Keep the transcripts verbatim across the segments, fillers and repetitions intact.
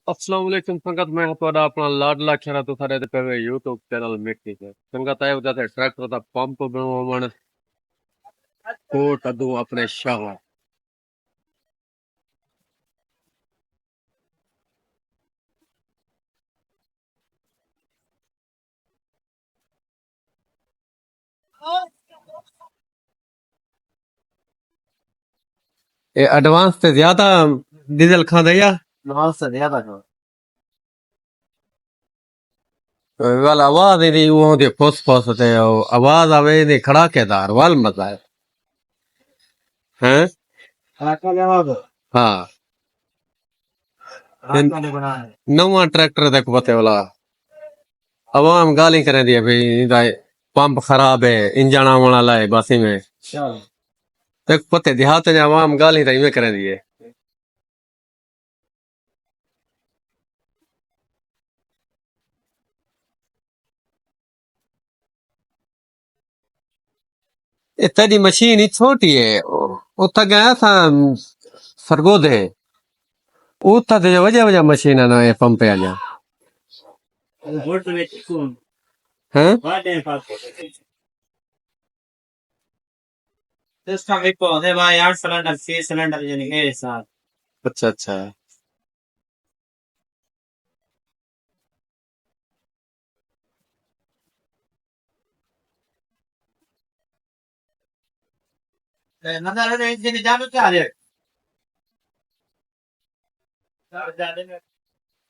السلام علیکم سنگت، میں ہاں تہاݙا اپݨا لاڈلا کھیرا، تساں ݙیہدے پئے ہو یوٹیوب چینل مٹی تے۔ سنگت، اے ودے تے ٹریکٹر دا پمپ بݨواوݨ کوٹ ادوں اپݨے شاہ۔ اے ایڈوانس تے زیادہ ڈیزل کھاندا یا؟ ایڈوانس تے زیادہ کھاندا۔ ول آواز ایندی اوہاں دی پھس پھس تے او آواز آوے ایندی کھڑاکے دار، ول مزہ ہے۔ ہیں؟ کھڑاکا جواب۔ ہاں۔ کھڑاکا نے بنا ہے۔ نواں ٹریکٹر تیکوں پتے والا۔ عوام گالیں کریندی ہے بھئی ایندا پمپ خراب ہے، انجن آوݨ والا ہے، بس ایویں۔ اچھا۔ تیکوں پتے دیہات وچ عوام گالیں تاں ایویں کریندی ہے۔ اے تیݙی مشین ہی چھوٹی ہے، اتھاں ڳئے اساں سرگودھے، اتھاں تے جو وݙیاں وݙیاں مشیناں نہ اے پمپے آلیاں۔ ووٹ وچ کون؟ ہیں؟ واٹے پاس۔ سسٹم ہک ہوندے بھائی، اٹھ سلنڈر، چھ سلنڈر، یعنی اے حساب۔ اچھا، اچھا۔ تے نظر ہے انجن جالو کیا ہے؟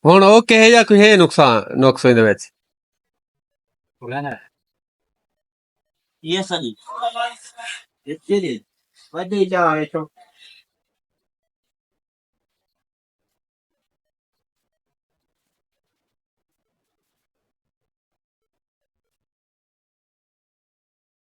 ہݨ اوکے ہے یا کوئی ہے نقصان، نقص ایندے وچ؟ یہ ساری۔ یہ چیزیں۔ وڈی جا ہے تو۔